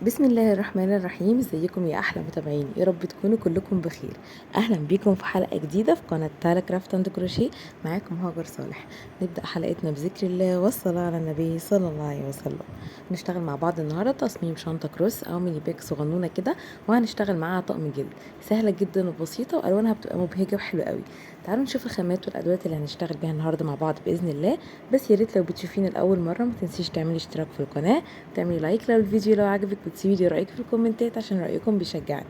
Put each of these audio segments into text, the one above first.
بسم الله الرحمن الرحيم. ازيكم يا احلى متابعين؟ يا رب تكونوا كلكم بخير. اهلا بيكم في حلقة جديدة في قناة تالا craft and crochet. معاكم هاجر صالح. نبدا حلقتنا بذكر الله والصلاة على النبي صلى الله عليه وسلم. هنشتغل مع بعض النهارده تصميم شنطه cross او mini bag صغنونه كده، وهنشتغل معاها طقم جلد سهلة جدا وبسيطة، والوانها بتبقى مبهجه وحلوه قوي. تعالوا نشوف الخامات والادوات اللي هنشتغل بيها النهارده مع بعض باذن الله. بس يا ريت لو بتشوفينا لاول مرة ما تنسيش تعملي اشتراك في القناة، تعملي like لو الفيديو لو عجبك، وتسيبي لي رايك في الكومنتات عشان رايكم بيشجعني.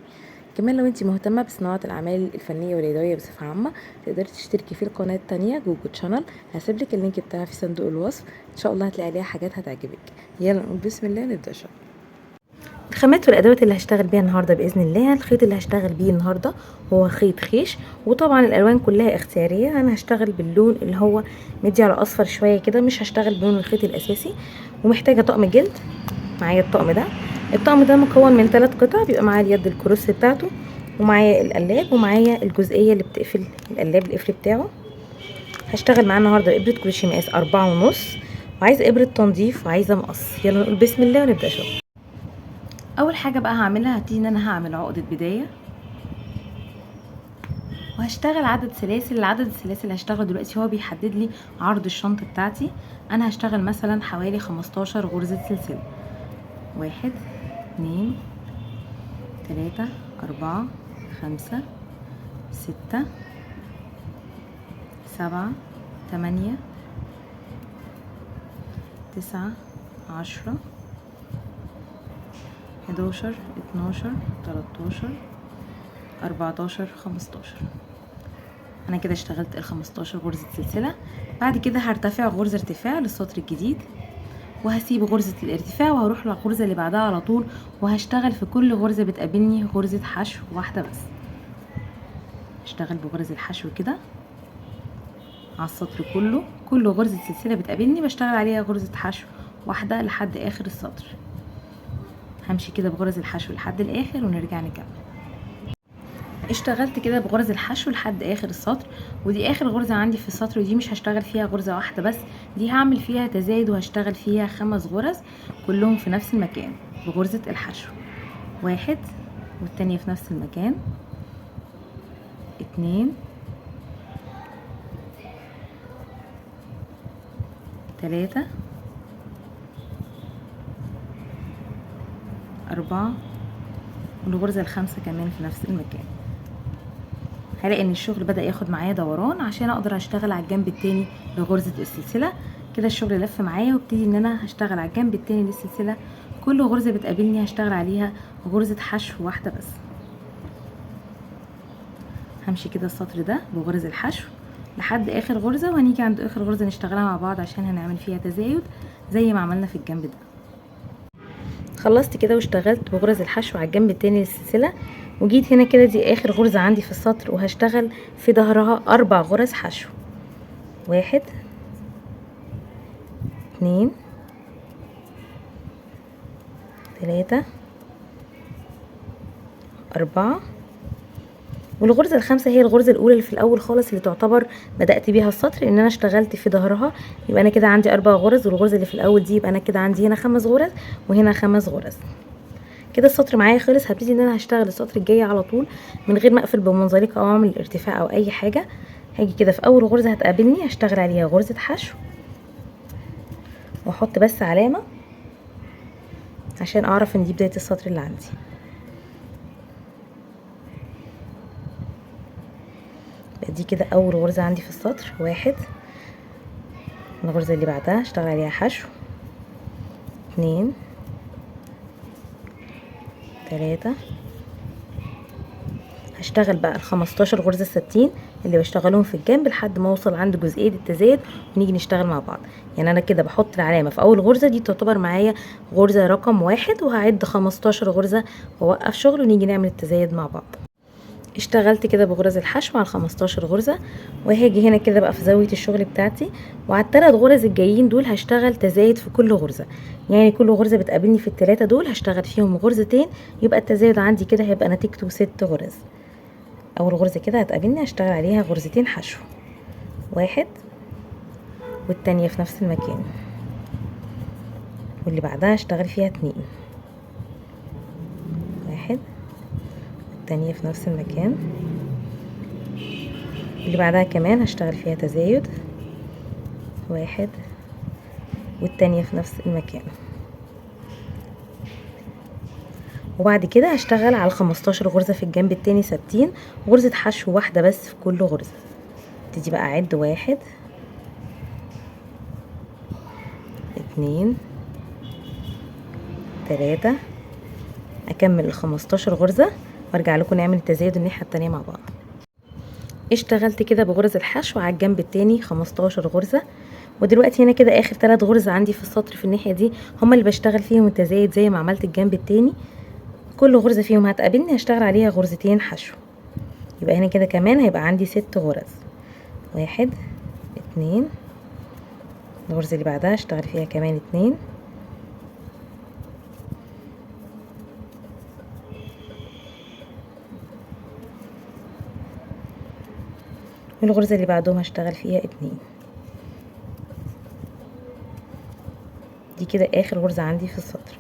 كمان لو انت مهتمة بصناعة الاعمال الفنية واليدويه بصفة عامة تقدري تشتركي في القناة الثانية جوجو channel، هسيب لك ال link بتاعها في صندوق الوصف، ان شاء الله هتلاقي عليها حاجات هتعجبك. يلا نقول بسم الله نبدا شغل. الخامات والادوات اللي هشتغل بيها النهارده باذن الله، الخيط اللي هشتغل بيه النهارده هو خيط خيش، وطبعا الالوان كلها اختيارية. انا هشتغل باللون اللي هو مدي على اصفر شوية كده، مش هشتغل بلون الخيط الاساسي. ومحتاجة طقم جلد، معايا الطقم ده. الطقم ده مكون من 3 قطع، بيبقى معايا اليد ال cross بتاعته، ومعايا القلاب، ومعايا الجزئية اللي بتقفل القلاب القفل بتاعه. هشتغل معاه النهارده ابره كروشيه مقاس 4.5، وعايزه ابره تنظيف، وعايزه مقص. يلا نقول بسم الله ونبدا شغل. اول حاجة بقى هعملها هبتدي ان انا هعمل عقده بداية، وهشتغل عدد سلاسل. العدد السلاسل اللي هشتغله دلوقتي هو بيحدد لي عرض الشنطة بتاعتي. انا هشتغل مثلا حوالي 15 غرزه سلسلة. 1 2 3 4 5 6 7 8 9 10 11 12 13 14 15. انا كده اشتغلت 15 غرزة سلسلة. بعد كده هرتفع غرزة ارتفاع للسطر الجديد، وهسيب غرزة الارتفاع وهروح للغرزة اللي بعدها على طول، وهشتغل في كل غرزة بتقابلني غرزة حشو واحدة بس. هشتغل بغرز الحشو كده على السطر كله، كل غرزة سلسلة بتقابلني بشتغل عليها غرزة حشو واحدة لحد اخر السطر. همشي كده بغرز الحشو لحد الاخر ونرجع نكمل. اشتغلت كده بغرز الحشو لحد اخر السطر، ودي اخر غرزة عندي في السطر، ودي مش هشتغل فيها غرزة واحدة بس، دي هعمل فيها تزايد وهشتغل فيها 5 غرز كلهم في نفس المكان بغرزة الحشو. 1 والتانية في نفس المكان، 2 3 4، والغرزة الخامسة كمان في نفس المكان. هلاقي ان الشغل بدأ ياخد معايا دوران عشان اقدر اشتغل على الجنب التاني لغرزة السلسلة. كده الشغل لف معايا، وابتدي ان انا هشتغل على الجنب التاني للسلسلة. كل غرزة بتقابلني هشتغل عليها غرزة حشو واحدة بس. همشي كده السطر ده بغرز الحشو لحد اخر غرزة، وهنيجي عند اخر غرزة نشتغلها مع بعض عشان هنعمل فيها تزايد زي ما عملنا في الجنب ده. خلصت كده واشتغلت بغرز الحشو على الجنب التاني للسلسلة، وجيت هنا كده دي اخر غرزة عندي في السطر، وهشتغل في ظهرها 4 غرز حشو. 1 2 3 4، والغرزة الخامسة هي الغرزة الأولى اللي في الأول خالص اللي تعتبر بدأت بيها السطر، إن أنا اشتغلت في ظهرها. يبقى أنا كده عندي 4 غرز، والغرزة اللي في الأول دي يبقى أنا كده عندي هنا 5 غرز وهنا 5 غرز. كده السطر معايا خلص. هبتدي إن أنا هشتغل السطر الجاي على طول من غير ما أقفل بمنزلقة أو أعمل ارتفاع أو أي حاجة. هاجي كده في أول غرزة هتقابلني هشتغل عليها غرزة حشو، وأحط بس علامة عشان أعرف إن دي بداية السطر اللي عندي. دي كده اول غرزة عندي في السطر 1. الغرزة اللي بعدها هشتغل عليها حشو، 2 3. هشتغل بقى 15 غرزة الثابتين اللي بشتغلهم في الجنب لحد ما اوصل عند جزئية التزايد ونيجي نشتغل مع بعض. يعني انا كده بحط العلامة في اول غرزة، دي تعتبر معايا غرزة رقم 1، وهعد 15 غرزة واوقف شغل ونيجي نعمل التزايد مع بعض. اشتغلت كده بغرز الحشو على 15 غرزة، وهاجي هنا كده بقى في زاوية الشغل بتاعتي، وعلى ال3 غرز الجايين دول هشتغل تزايد في كل غرزة. يعني كل غرزة بتقابلني في ال3 دول هشتغل فيهم غرزتين، يبقى التزايد عندي كده هيبقى نتيجته 6 غرز. اول غرزة كده هتقابلني هشتغل عليها غرزتين حشو، 1 والتانية في نفس المكان، واللي بعدها هشتغل فيها 2. واحد، التانية في نفس المكان، اللي بعدها كمان هشتغل فيها تزايد، واحد والتانية في نفس المكان. وبعد كده هشتغل على 15 غرزة في الجنب التاني ثابتين، غرزة حشو واحدة بس في كل غرزة. ابتدي بقى اعد، 1 2 3، اكمل ال 15 غرزة وارجع لكم نعمل التزايد الناحية التانية مع بعض. اشتغلت كده بغرز الحشو على الجنب التاني 15 غرزة، ودلوقتي هنا كده اخر 3 غرز عندي في السطر في الناحية دي هما اللي بشتغل فيهم التزايد زي ما عملت الجنب التاني. كل غرزة فيهم هتقابلني هشتغل عليها غرزتين حشو، يبقى هنا كده كمان هيبقى عندي 6 غرز، 1 2، الغرزة اللي بعدها هشتغل فيها كمان 2، والغرزة اللي بعدهم هشتغل فيها 2. دي كده اخر غرزة عندي في السطر.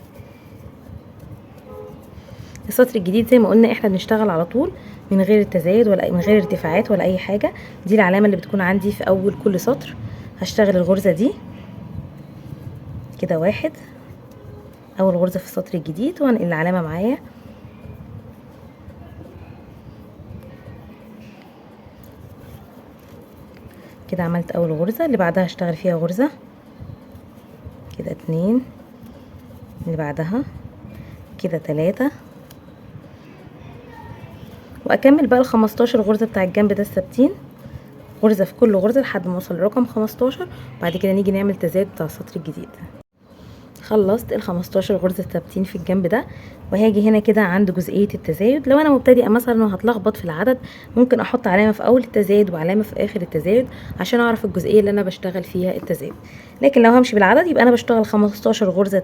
السطر الجديد زي ما قلنا احنا بنشتغل على طول من غير التزايد ولا من غير ارتفاعات ولا اي حاجة. دي العلامة اللي بتكون عندي في اول كل سطر. هشتغل الغرزة دي كده 1، اول غرزة في السطر الجديد، وانقل العلامة معايا. كده عملت اول غرزة، اللي بعدها هشتغل فيها غرزة كده 2، اللي بعدها كده 3، واكمل بقى ال 15 غرزة بتاع الجنب ده الثابتين، غرزة في كل غرزة لحد ما اوصل لرقم 15. بعد كده نيجي نعمل تزايد بتاع السطر الجديد. خلصت ال 15 غرزة الثابتين في الجنب ده، وهاجي هنا كده عند جزئية التزايد. لو انا مبتدئة مثلا وهتلخبط في العدد ممكن احط علامة في اول التزايد وعلامة في اخر التزايد عشان اعرف الجزئية اللي انا بشتغل فيها التزايد. لكن لو همشي بالعدد يبقى انا بشتغل 15 غرزة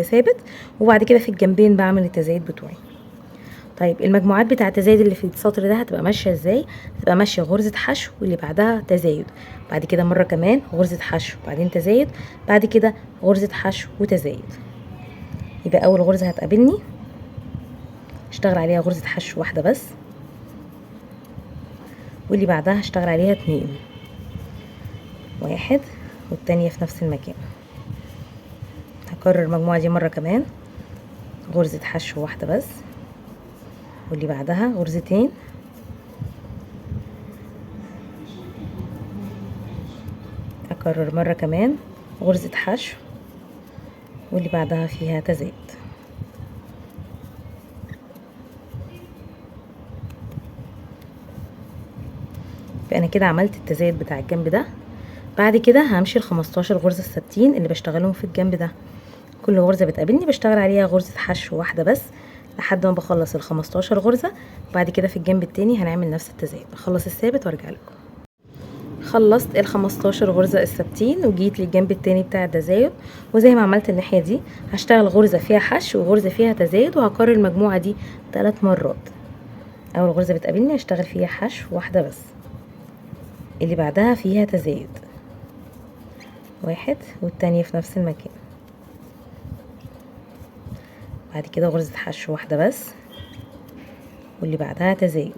ثابت، وبعد كده في الجنبين بعمل التزايد بتوعي. طيب المجموعات بتاع التزايد اللي في السطر ده هتبقى ماشية ازاي؟ هتبقى ماشية غرزة حشو واللي بعدها تزايد، بعد كده مرة كمان غرزة حشو بعدين تزايد، بعد كده غرزة حشو وتزايد. يبقى اول غرزة هتقابلني اشتغل عليها غرزة حشو واحدة بس، واللي بعدها هشتغل عليها 2، 1 والتانية في نفس المكان. هكرر المجموعة دي مرة كمان، غرزة حشو واحدة بس واللي بعدها غرزتين، اكرر مرة كمان غرزة حشو واللي بعدها فيها تزايد. فانا كده عملت التزايد بتاع الجنب ده. بعد كده همشي ال 15 غرزة الثابتين اللي بشتغلهم في الجنب ده. كل غرزة بتقابلني بشتغل عليها غرزة حشو واحدة بس لحد ما بخلص ال 15 غرزة. بعد كده في الجنب التاني هنعمل نفس التزايد. اخلص الثابت وارجع لكم. خلصت ال 15 غرزة الثابتين وجيت للجنب التاني بتاع التزايد، وزي ما عملت الناحية دي هشتغل غرزة فيها حشو وغرزة فيها تزايد، وهكرر المجموعة دي 3 مرات. اول غرزة بتقابلني هشتغل فيها حشو واحدة بس، اللي بعدها فيها تزايد 1 والتانية في نفس المكان، بعد كده غرزة حشو واحدة بس واللي بعدها تزايد.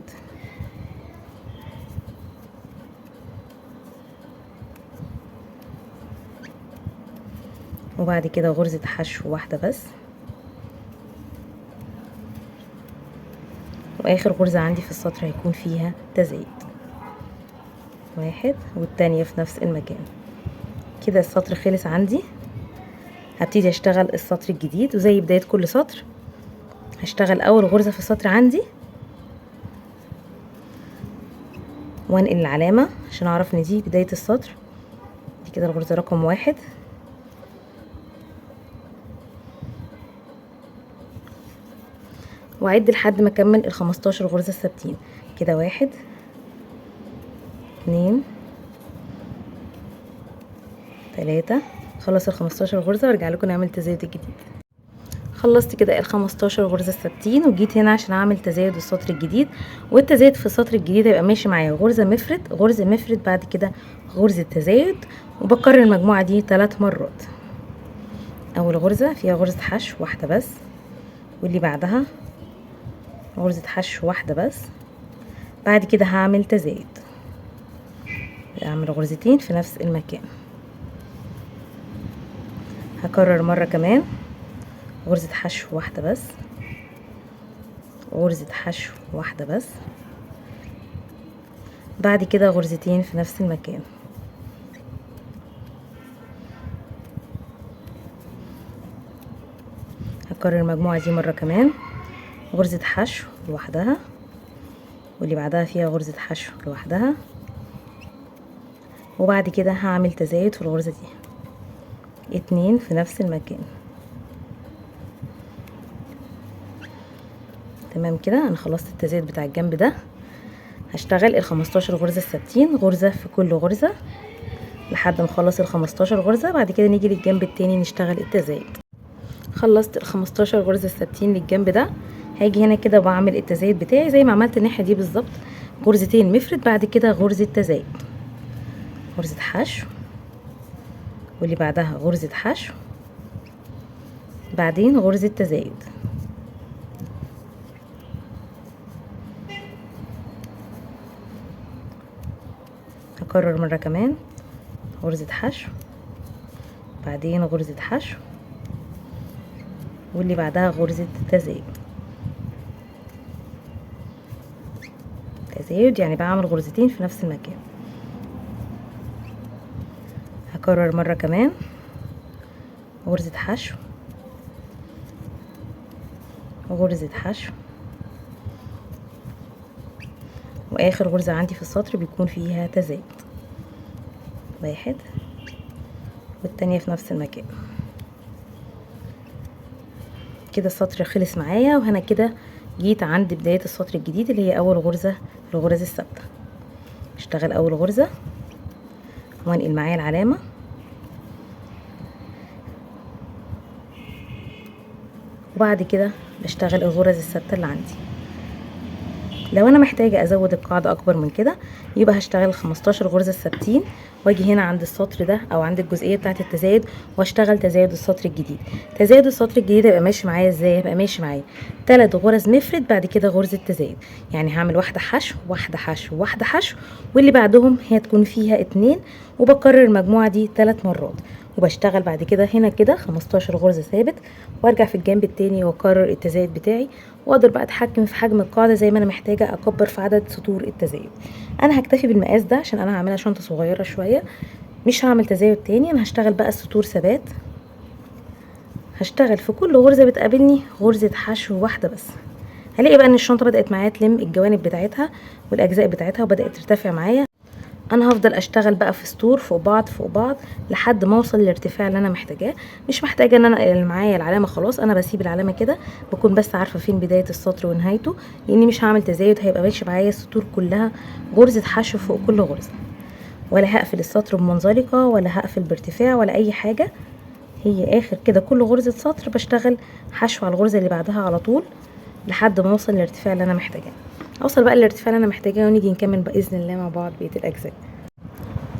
وبعد كده غرزة حشو واحدة بس، واخر غرزة عندي في السطر هيكون فيها تزايد 1 والتانية في نفس المكان. كده السطر خلص عندي. هبتدي اشتغل السطر الجديد، وزي بداية كل سطر هشتغل اول غرزة في السطر عندي وانقل العلامة عشان اعرف ان دي بداية السطر. دي كده الغرزة رقم 1، واعد لحد ما اكمل ال 15 غرزة الثابتين. كده 1 2 3. خلص ال 15 غرزة وارجع لكم نعمل تزايد الجديد. خلصت كده ال 15 غرزة الثابتين وجيت هنا عشان اعمل تزايد السطر الجديد. والتزايد في السطر الجديد هيبقى ماشي معايا غرزة مفرد، غرزة مفرد، بعد كده غرزة تزايد، وبكرر المجموعة دي 3 مرات. اول غرزة فيها غرزة حشو واحدة بس، واللي بعدها غرزة حشو واحدة بس. بعد كده هعمل تزايد، اعمل غرزتين في نفس المكان. هكرر مرة كمان، غرزة حشو واحدة بس، غرزة حشو واحدة بس، بعد كده غرزتين في نفس المكان. هكرر المجموعة دي مرة كمان، غرزة حشو لوحدها واللي بعدها فيها غرزة حشو لوحدها، وبعد كده هعمل تزايد في الغرزة دي، 2 في نفس المكان. تمام كده انا خلصت التزايد بتاع الجنب ده. هشتغل ال15 غرزة الثابتين، غرزة في كل غرزة لحد ما اخلص ال15 غرزة. بعد كده نيجي للجنب التاني نشتغل التزايد. خلصت ال15 غرزة الثابتين للجنب ده، هاجي هنا كده وبعمل التزايد بتاعي زي ما عملت الناحية دي بالظبط، غرزتين مفرد، بعد كده غرزة تزايد، غرزة حشو واللي بعدها غرزة حشو، بعدين غرزة تزايد. هكرر مرة كمان، غرزة حشو بعدين غرزة حشو واللي بعدها غرزة تزايد. تزايد يعني بعمل غرزتين في نفس المكان. هكرر مرة كمان، غرزة حشو غرزة حشو، واخر غرزة عندي في السطر بيكون فيها تزايد، واحد والتانية في نفس المكان. كده السطر خلص معايا، وهنا كده جيت عند بداية السطر الجديد اللي هي اول غرزة في الغرز الثابتة. اشتغل اول غرزة وانقل معايا العلامة، وبعد كده بشتغل الغرز الثابتة اللي عندي. لو انا محتاجة ازود القاعدة اكبر من كده يبقى هشتغل 15 غرزة الثابتين، واجي هنا عند السطر ده او عند الجزئية بتاعة التزايد واشتغل تزايد السطر الجديد. تزايد السطر الجديد هيبقى ماشي معايا ازاي؟ هيبقى ماشي معايا 3 غرز مفرد بعد كده غرزة تزايد، يعني هعمل واحدة حشو واحدة حشو واحدة حشو، واللي بعدهم هتكون فيها 2، وبكرر المجموعة دي 3 مرات، وبشتغل بعد كده هنا كده 15 غرزة ثابت، وارجع في الجنب التاني واكرر التزايد بتاعي، واقدر بقى اتحكم في حجم القاعدة زي ما انا محتاجة، اكبر في عدد سطور التزايد. انا هكتفي بالمقاس ده عشان انا هعملها شنطة صغيرة شوية، مش هعمل تزايد تاني. انا هشتغل بقى السطور ثبات، هشتغل في كل غرزة بتقابلني غرزة حشو واحدة بس. هلاقي بقى ان الشنطة بدأت معايا تلم الجوانب بتاعتها والاجزاء بتاعتها وبدأت ترتفع معايا. انا هفضل اشتغل بقى في سطور فوق بعض فوق بعض لحد ما اوصل للارتفاع اللي انا محتاجاه. مش محتاجه ان انا اللي معايا العلامة، خلاص انا بسيب العلامة كده، بكون بس عارفه فين بداية السطر ونهايته، لاني مش هعمل تزايد، هيبقى ماشي معايا السطور كلها غرزه حشو فوق كل غرزه، ولا هقفل السطر بمنزلقه ولا هقفل بارتفاع ولا اي حاجة. هي اخر كده كل غرزه سطر بشتغل حشو على الغرزه اللي بعدها على طول لحد ما اوصل للارتفاع اللي انا محتاجاه. اوصل بقى للارتفاع اللي انا محتاجاه ونيجي نكمل باذن الله مع بعض بقية الاجزاء.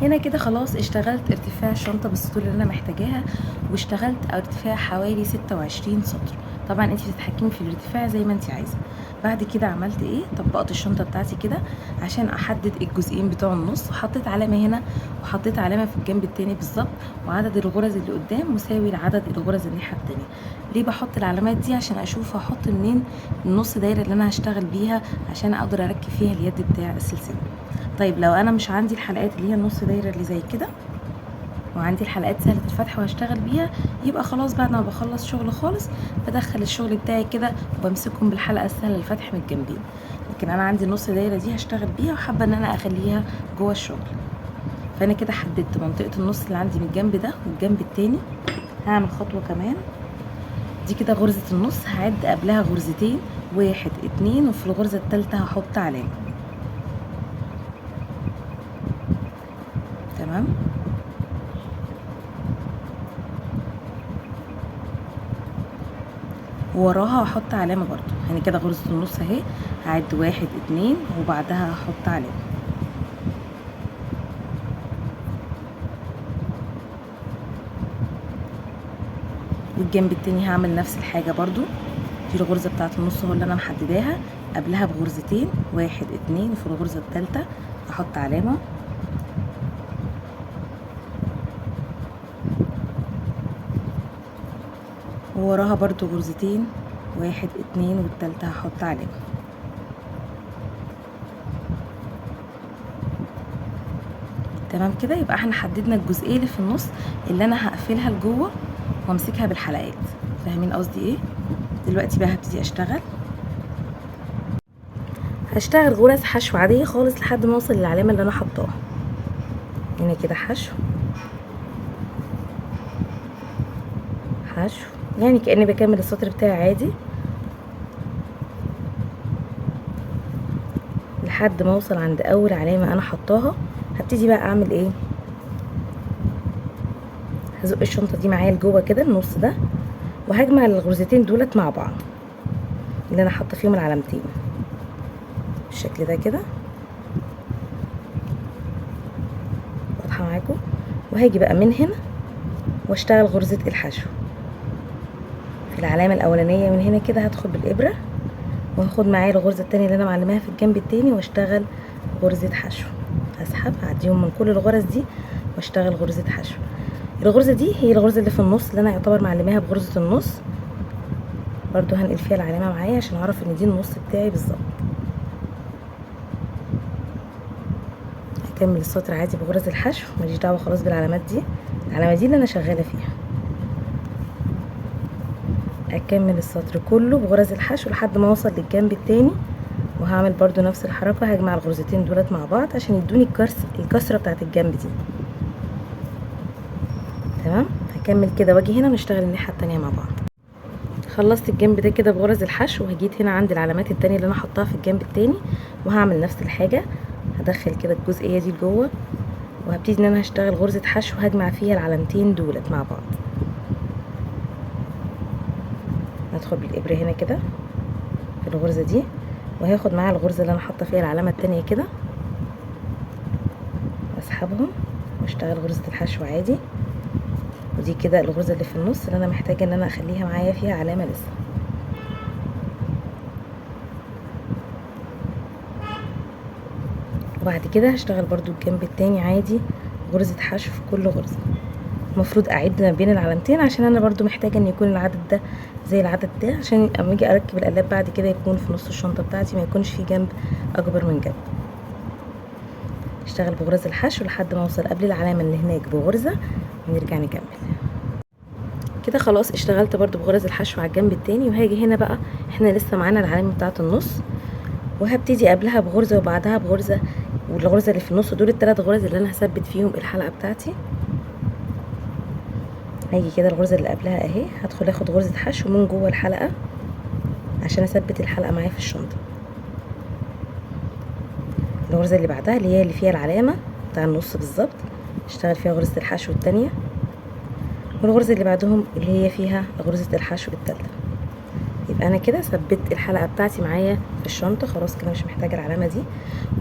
هنا كده خلاص اشتغلت ارتفاع الشنطة بالسطور اللي انا محتاجاها، واشتغلت ارتفاع حوالي 26 سطر. طبعا انت بتتحكمي في الارتفاع زي ما انت عايزه. بعد كده عملت ايه؟ طبقت الشنطة بتاعتي كده عشان احدد الجزئين بتوع النص، وحطيت علامة هنا وحطيت علامة في الجنب التاني بالظبط، وعدد الغرز اللي قدام مساوي لعدد الغرز الناحية التانية. ليه بحط العلامات دي؟ عشان اشوف هحط منين النص دايرة اللي انا هشتغل بيها عشان اقدر اركب فيها اليد بتاع السلسلة. طيب لو انا مش عندي الحلقات اللي هي النص دايرة اللي زي كده، وعندي الحلقات سهلة الفتح وهشتغل بيها، يبقى خلاص بعد ما بخلص شغل خالص بدخل الشغل بتاعي كده وبمسكهم بالحلقة السهلة الفتح من الجنبين. لكن انا عندي النص دايرة دي هشتغل بيها وحابة ان انا اخليها جوه الشغل، فانا كده حددت منطقة النص اللي عندي من الجنب ده والجنب التاني. هعمل خطوة كمان، دي كده غرزه النص، هعد قبلها غرزتين، 1 2، وفي الغرزه الثالثة هحط علامة. تمام. وراها هحط علامة برضو، يعني كده غرزة النص اهي، هعد 1 2 وبعدها هحط علامة. والجنب التاني هعمل نفس الحاجة برضو، دي الغرزه بتاعه النص اهو اللي انا محدداها، قبلها بغرزتين، 1 2، وفي الغرزه الثالثة احط علامة. ووراها برضو غرزتين، 1 2، والتالتة هحط علامة. تمام كده. يبقى احنا حددنا الجزئية اللي في النص اللي انا هقفلها لجوه وامسكها بالحلقات. فاهمين قصدي ايه؟ دلوقتي بقى هبتدي اشتغل. هشتغل غرز حشو عادية خالص لحد ما اوصل للعلامة اللي انا حطاها هنا كده. حشو حشو، يعني كأني بكمل السطر بتاعي عادي لحد ما اوصل عند اول علامة انا حطاها. هبتدي بقى اعمل ايه؟ هزق الشنطة دي معايا لجوه كده النص ده، وهجمع الغرزتين دولت مع بعض اللي انا حاطه فيهم العلامتين بالشكل ده كده. واضحة معاكم؟ وهاجي بقى من هنا واشتغل غرزه الحشو في العلامة الاولانية من هنا كده. هدخل بالابره وهاخد معايا الغرزه التانية اللي انا معلماها في الجنب التاني واشتغل غرزه حشو. هسحب هعديهم من كل الغرز دي واشتغل غرزه حشو. الغرزه دي هي الغرزه اللي في النص اللي انا يعتبر معلماها بغرزه النص، برضو هنقل فيها العلامة معايا عشان اعرف ان دي النص بتاعي بالظبط. هكمل السطر عادي بغرز الحشو، ماليش دعوه خلاص بالعلامات دي، العلامة دي اللي انا شغالة فيها. اكمل السطر كله بغرز الحشو لحد ما اوصل للجنب التاني، وهعمل برضو نفس الحركة، هجمع الغرزتين دولت مع بعض عشان يدوني الكسرة بتاعت الجنب دي. تمام. هكمل كده واجي هنا ونشتغل الناحية التانية مع بعض. خلصت الجنب ده كده بغرز الحشو، وهجيت هنا عند العلامات التانية اللي انا حطاها في الجنب التاني وهعمل نفس الحاجة. هدخل كده الجزئية دي لجوه وهبتدي ان انا هشتغل غرزه حشو هجمع فيها العلامتين دولت مع بعض. هدخل بالابره هنا كده في الغرزه دي، وهاخد معاها الغرزه اللي انا حاطه فيها العلامة التانية كده، واسحبهم واشتغل غرزه الحشو عادي. ودي كده الغرزه اللي في النص اللي انا محتاجه ان انا اخليها معايا فيها علامة لسه. وبعد كده هشتغل برضو الجنب التاني عادي غرزه حشو في كل غرزه. المفروض اعد ما بين العلامتين عشان انا برضو محتاجه ان يكون العدد ده زي العدد ده، عشان اما اجي اركب القلاب بعد كده يكون في نص الشنطة بتاعتي، ما يكونش في جنب اكبر من جنب. اشتغل بغرز الحشو لحد ما اوصل قبل العلامة اللي هناك بغرزه، ونرجع نكمل كده. خلاص اشتغلت برضو بغرز الحشو على الجنب التاني، وهاجي هنا بقى احنا لسه معانا العلامة بتاعه النص، وهبتدي قبلها بغرزه وبعدها بغرزه، والغرزه اللي في النص دول الثلاث غرز اللي انا هثبت فيهم الحلقة بتاعتي. هاجي كده الغرزه اللي قبلها اهي، هدخل اخد غرزه حشو من جوه الحلقة عشان اثبت الحلقة معايا في الشنطة. الغرزه اللي بعدها اللي هي اللي فيها العلامة بتاع النص بالظبط اشتغل فيها غرزه الحشو الثانية، والغرزه اللي بعدهم اللي هي فيها غرزه الحشو الثالثة. يبقى انا كده ثبت الحلقة بتاعتي معايا في الشنطة خلاص كده، مش محتاجه العلامة دي.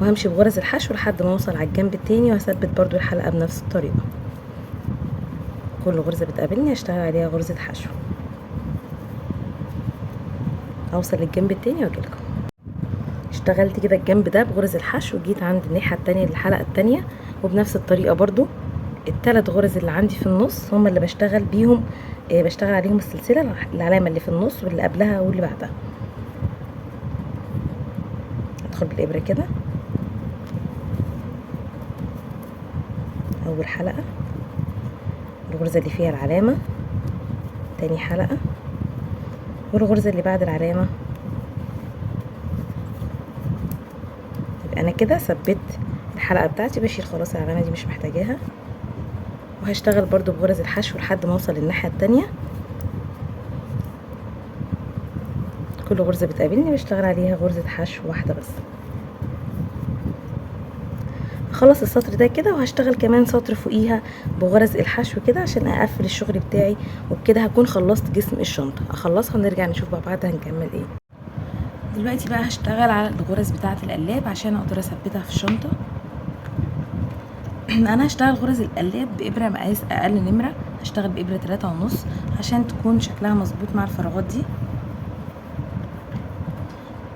وهمشي بغرز الحشو لحد ما اوصل على الجنب التاني، وهثبت برضو الحلقة بنفس الطريقة. كل غرزه بتقابلني هشتغل عليها غرزه حشو. اوصل للجنب التاني واجيلكم. اشتغلت كده الجنب ده بغرز الحشو، وجيت عند الناحية التانية للحلقة التانية، وبنفس الطريقة برضو الثلاث غرز اللي عندي في النص هما اللي بشتغل بيهم، بشتغل عليهم السلسلة، العلامة اللي في النص واللي قبلها واللي بعدها. ادخل بالابره كده اول حلقة، الغرزه اللي فيها العلامة تاني حلقة، والغرزه اللي بعد العلامة. يبقى انا كده ثبت الحلقة بتاعتي، بشيل خلاص العلامة دي مش محتاجاها. وهشتغل برضو بغرز الحشو لحد ما اوصل للناحيه التانية. كل غرزه بتقابلني بشتغل عليها غرزه حشو واحدة بس. هخلص السطر ده كده، وهشتغل كمان سطر فوقيها بغرز الحشو كده عشان اقفل الشغل بتاعي، وبكده هكون خلصت جسم الشنطة. اخلصها ونرجع نشوف مع بعض هنكمل ايه. دلوقتي بقى هشتغل على الغرز بتاعه القلاب عشان اقدر اثبتها في الشنطة. انا هشتغل غرز القلاب بابره مقاس اقل نمره، هشتغل بابره 3.5 عشان تكون شكلها مظبوط مع الفراغات دي.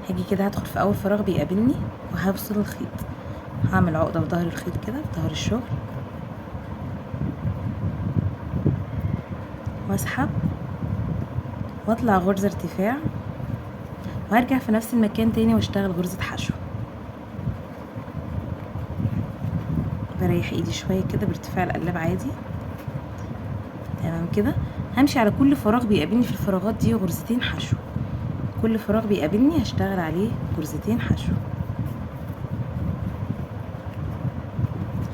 هاجي كده هدخل في اول فراغ بيقابلني وهوصل الخيط، هعمل عقده في ظهر الخيط كده في ظهر الشغل واسحب واطلع غرزه ارتفاع، وهرجع في نفس المكان تاني واشتغل غرزه حشو. بريح ايدي شوية كده بارتفاع القلاب عادي. تمام كده. همشي على كل فراغ بيقابلني في الفراغات دي غرزتين حشو، كل فراغ بيقابلني هشتغل عليه غرزتين حشو.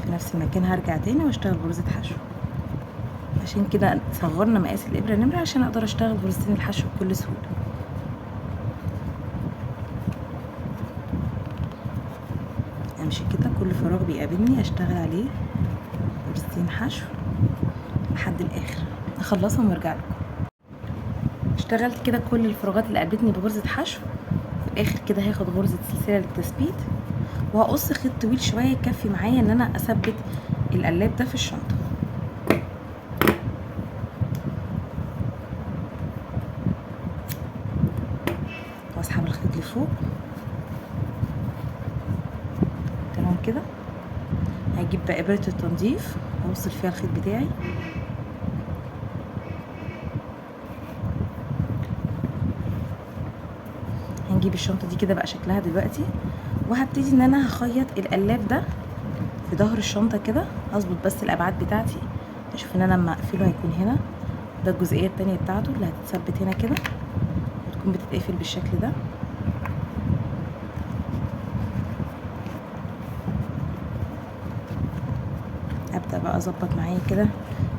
في نفس المكان هرجع تاني واشتغل غرزة حشو. عشان كده صغرنا مقاس الابرة نمرة عشان اقدر اشتغل غرزتين الحشو بكل سهولة. امشي كده كل فراغ بيقابلني اشتغل عليه غرزتين حشو لحد الاخر، اخلصهم وارجع لكم. اشتغلت كده كل الفراغات اللي قابلتني بغرزة حشو. في الاخر كده هاخد غرزة سلسلة للتثبيت، وهقص خيط طويل شوية يكفي معايا ان انا اثبت القلاب ده في الشنطة. واسحب الخيط لفوق. تمام كده. هجيب بقى ابرة التنظيف واوصل فيها الخيط بتاعي. هنجيب الشنطة دي كده بقى شكلها دلوقتي، وهبتدي ان انا هخيط القلاب ده في ظهر الشنطة كده. هظبط بس الابعاد بتاعتي، اشوف ان انا لما اقفله هيكون هنا، ده الجزئية التانية بتاعته اللي هتتثبت هنا كده وتكون بتتقفل بالشكل ده. ابدا بقى اظبط معايا كده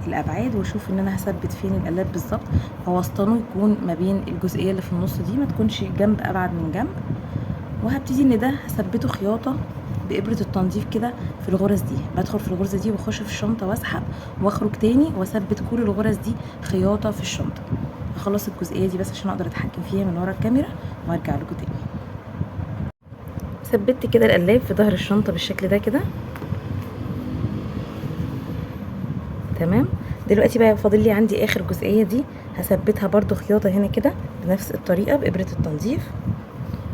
الابعاد واشوف ان انا هثبت فين القلاب بالظبط، اوسطنه يكون ما بين الجزئية اللي في النص دي، ما تكونش جنب ابعد من جنب. وهبتدي ان ده هثبته خياطة بابره التنظيف كده في الغرز دي. بدخل في الغرزه دي واخش في الشنطة واسحب واخرج تاني واثبت كل الغرز دي خياطة في الشنطة. هخلص الجزئية دي بس عشان اقدر اتحكم فيها من ورا الكاميرا وارجع لكم تاني. ثبت كده القلاب في ظهر الشنطة بالشكل ده كده. تمام. دلوقتي بقى فاضل لي عندي اخر جزئية دي، هثبتها برده خياطة هنا كده بنفس الطريقة بابره التنظيف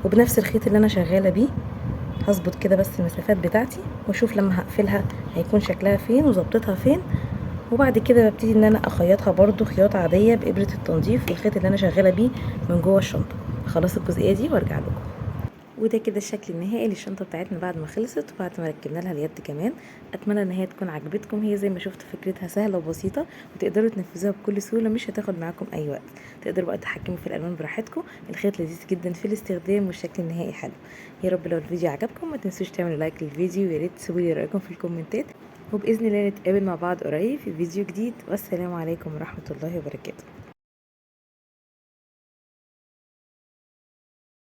وبنفس الخيط اللي انا شغالة بيه. هظبط كده بس المسافات بتاعتي واشوف لما هقفلها هيكون شكلها فين وظبطتها فين، وبعد كده ببتدي ان انا اخيطها برده خياطة عادية بابره التنظيف الخيط اللي انا شغالة بيه من جوه الشنطة. خلاص الجزئية دي وارجع لكم. وده كده الشكل النهائي للشنطه بتاعتنا بعد ما خلصت وبعد ما ركبنا لها اليد كمان. اتمنى ان هي تكون عجبتكم. هي زي ما شفتوا فكرتها سهلة وبسيطة وتقدروا تنفذوها بكل سهولة، مش هتاخد معاكم اي وقت. تقدروا بقى تتحكموا في الالوان براحتكم. الخيط لذيذ جدا في الاستخدام والشكل النهائي حلو. يا رب لو الفيديو عجبكم ما تنسوش تعملوا like للفيديو، ويا ريت تسيبوا لي رايكم في الكومنتات، وباذن الله نتقابل مع بعض قريب في فيديو جديد. والسلام عليكم ورحمة الله وبركاته.